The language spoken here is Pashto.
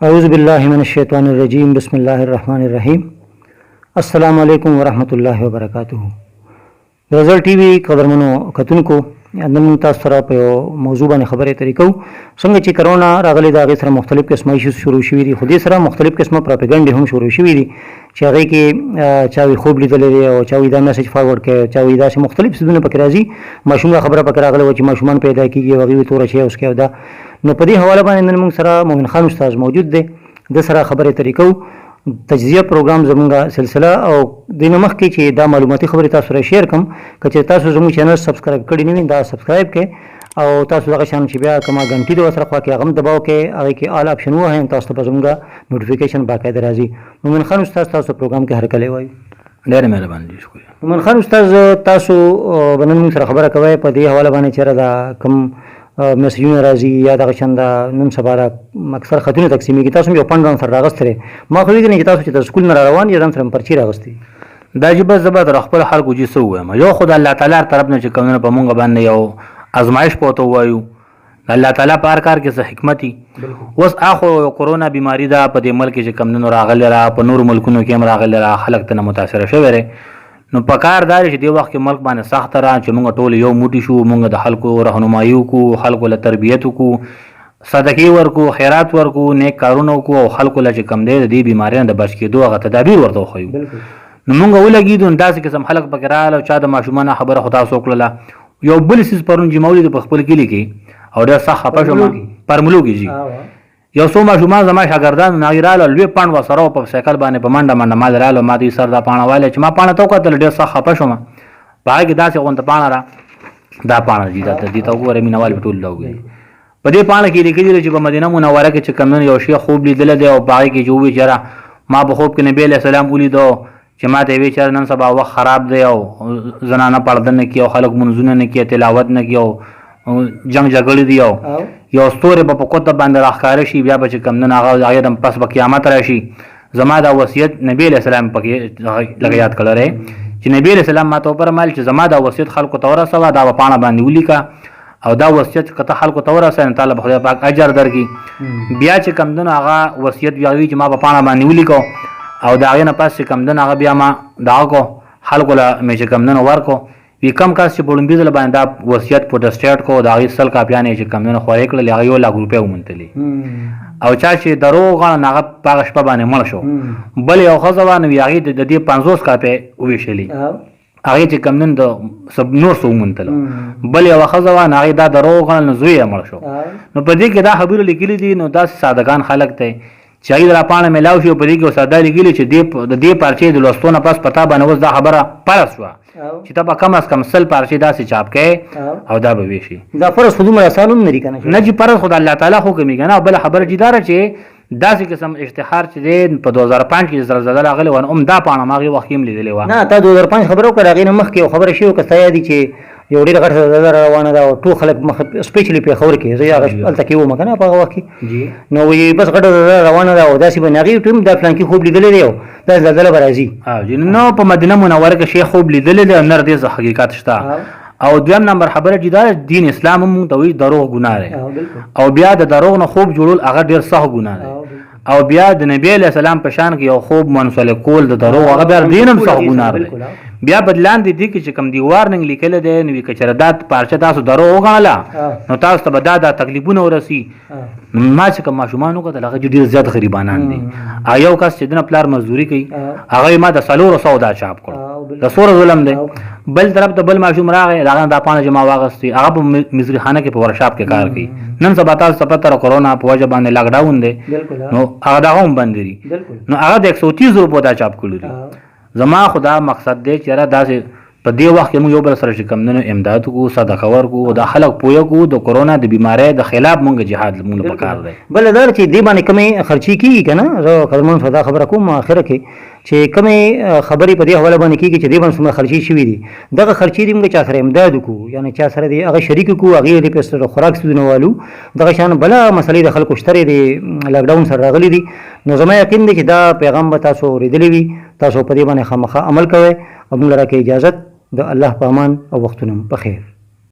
اعوذ بالله من الشیطان الرجیم بسم الله الرحمن الرحیم. السلام علیکم ورحمت الله وبرکاته. د غزل ټي وي قدرمنو کتونکو، نن موږ تاسو سره په یو موضوع باندې خبرې اترې کوو. څنګه چې کرونا راغلی، د هغې سره مختلف قسمه ایشوز شروع شوي دي، خو دې سره مختلف قسمه پراپیګنډې هم شروع شوي دي چې هغې کې چا وی خوب لیدلی دی او چا وی دا میسج فارورډ کوي، چا وی داسې مختلف څیزونه پکې راځي. ماشوم دا خبره پکې راغلې وه چې ماشومان پیدا کېږي او هغې وی توره شی اوس کوي. او دا نو په دې حواله باندې نن موږ سره مومن خان استاد موجود دی، د سره خبرې اترې کوو. تجزیه پروګرام زمونږ سلسله او د نه مخکې چې دا معلوماتي خبرې تاسو سره شیر کم، که چې تاسو زموږ چینل سبسکرایب کړی نه وي، دا سبسکرایب کړئ او تاسو دغه شان چې بیا کومه غنټي د سره خوا کې هغه هم دباو کړئ، هغې کې آل اپشن ووهئ، تاسو ته به زموږ نوټیفیکیشن باقاعده راځي. مومن خان استاد، تاسو پروګرام کې هرکلی وایو. ډېره مهرباني دي، شکریه. مومن خان استاد، تاسو به نن موږ سره خبره کوئ په دې حواله باندې چې دا کوم مسیجونه راځي یا دغه شان دا نن سبا دا اکثر خطونه تقسیمېږي. تاسو هم یو پنډ ځان سره راغستی، ما خو ویل چې تاسو چې د سکول نه را روان یې، ځان سره پرچې راغستې. دا چې بس زه به تر خپل خلکو جي څه ووایم، یو خو د الله تعالی طرف نه چې کومونه په مونږ باندې یو ازمایش پوته ووایو. د الله تعالی په هر کار کې څه حکمت وي. اوس اخو کرونا بیماری ده په دې ملک کې چې کم نن راغلی را، په نورو ملکونو کې هم راغلی را، خلک ته متاثر شوی دی. نو په کار دا دی چې دې وخت کې ملک باندې سخت را چې مونږ ټول یو موټي شو، مونږ د خلکو رهنمایي وکړو، خلکو له تربیت وکړو، صدقې ورکو، خیرات ورکو، نیک کارونه وکړو او خلکو له چې کم دی د دې بیمارۍ نه د بچ کېدو هغه تدابیر ورته وښیو. نو مونږ ولګېدو، نو داسې قسم خلک پکې راغله او چا د ماشومانو خبره خو تاسو وکړله. یو بل څیز پرون جمعه ولید په خپل کلي کې او ډېر سخت خفه شوم. پرملو کې جي یو څو ماشومان زما شاګردان هغوی راغله، لوی پاڼ ورسره و، په سایکل باندې په منډه منډه مال راغله. ما دوی سر دا پاڼه والې چې ما پاڼه ته وکتله، ډېر سخت خفه شوم. په هغې کې داسې غونته پاڼه را، دا پاڼه جي دا ته دې ته وګوره، مینه وال به ټول دا وګوري. په دې پاڼه کې لیکلي دي چې په مدینه منوره کې چې کوم یو شیخ خوب لیدلی دی او په هغې کې چې ووایي چې یاره ما په خوب کې نبي علیه السلام ولیدو چې ما ته یې ویل چې نن سبا وخت خراب دی او زنانه پرده نه کوي او خلک لمونځونه نه کوي، تلاوت نه کوي او جنگ جګړې دي او یو ستوری به په قطب باندې راښکاره شي، بیا به چې کوم نن هغه هغې ته پس به قیامت راشي. زما دا وصیت نبي علیه السلام پکې لږ یاد کړی دی چې نبي علیه السلام ما ته وفرمایل چې زما دا وصیت خلکو ته ورسوه، دا به پاڼه باندې ولیکه او دا وصیت که ته خلکو ته ورسوې نو تا له به خدای پاک اجر درکړي. بیا چې کوم دی نو هغه وصیت بیا وي چې ما په پاڼه باندې ولیکو او د هغې نه پس چې کوم دی نو هغه بیا ما دغه کو خلکو له مې چې کوم دی نو ورکړو. وي کم کس چې په لومړي ځل باندې دا وصیت فوټوسټیټ کو، د هغې 100 کاپیانې چې کوم دی نو خورې کړلې، هغه 1 لک روپۍ وموندلې او چا چې دروغ وګاڼه نو هغه په هغه شپه باندې مړ شو. بل یو ښځه وه، نو هغې د دې 50 کاپۍ وویشلې، هغې چې کوم نن د سب نور څه وموندل. بل یوه ښځه وه، نو هغې دا دروغ وګڼل، نو زوی یې مړ شو. نو په دې کې دا خبرې لیکلي دي. نو داسې سادهګان خلک دی چې هغې را پاڼه میلاو شي او په دې کې ساده لیکلي چې د دې پارچې د لوستو نه پس په تا باندې اوس دا خبره فرض شوه چې ته به کم از کم 100 پارچې داسې چاپ کړې او دا به ویشي. دا فرض خو دومره اسان هم نه دي که نه؟ نه جي، فرض خو د الله تعالی حکم یې که نه. بله خبره چې دا ده چې داسې قسم اشتهار چې دی په 2005 کې زلزله راغلې وه، نو هم دا پاڼه ما هغې وخت کې هم لیدلې وه. نه، تا 2005 خبره وکړه، هغې نه مخکې یو خبره شوې، که ستا یاد چې یو ډېره غټه زلزله را روانه ده او ټول خلک مخ سپیشلي پېښور کې، زه هغه هلته کې وم که نه په هغه وخت کې، نو وایي بس غټه زلزله روانه ده او داسې به هغې ټیم دا فلانکي خوب لیدلی دی او دا زلزله به راځي. نو په مدینه منوره کې شیخ خوب لیدلی دی او نر دې څه حقیقت شته. او دویم نمبر خبره چې دا دین اسلام هم مونږ ته وایي دروغ ګناه دی او بیا د دروغ نه خوب جوړول هغه ډېر سخت ګناه دی او بیا د نبی علیه السلام په شان کې یو خوب منسلک کول د دروغ هغه بیا دین هم سخت ګناه دی. بیا بدلان دي دي کې چې کوم دی وارننګ لیکل دی، نو کچره دا پارچه تاسو دروغ وګڼله نو تاسو ته به دا دا تکلیفونه ورسي. ما چې کوم ماشومان وکتل، هغه ډېر زیات غریبانان دي. یو کس چې دنه پلار مزدوري کوي، هغه ما د 400 دا چاپ کړو، د سور ظلم دی. بل طرف ته بل ماشوم راغی، هغه دا پاڼه چې ما واغستې، هغه په مزري خانه کې په ورکشاپ کې کار کوي. نن سبا تاسو ته پته، کرونا په وجه باندې لاک ډاون دی، نو هغه دغه هم بند دي، نو هغه د 130 روپو دا چاپ کړی دي. زما خدا مقصد دی چې را داسې په دې وخت کې موږ یو بل سره چې کم دنو امداد کو، صدقه ورکو، دا خلک پوهه کو، د کرونا د بیماری د خلاف مونږ جهاد مونږ په کار دی. بل دا چې دې باندې کومې خرچې کیږي که نه، زه قدرمن دا خبره کوم اخره کې چې کومې خبرې په دې حواله باندې کیږي چې دې باندې څومره خرچې شوې دي، دغه خرچې دې موږ چا سره امداد وکړو، یعنې چا سره دې هغه شریک کړو، هغې دې په سره خوراک څیزونه والو. دغه شان بله مسلې د خلکو شته دی، لاک ډاون سره راغلي دي. نو زما یقین دی چې دا پیغام به تاسو اورېدلی وي، تاسو په دې باندې خامخا عمل کوئ او موږ له راکړئ اجازت. د الله په امان او وختونه په خیر.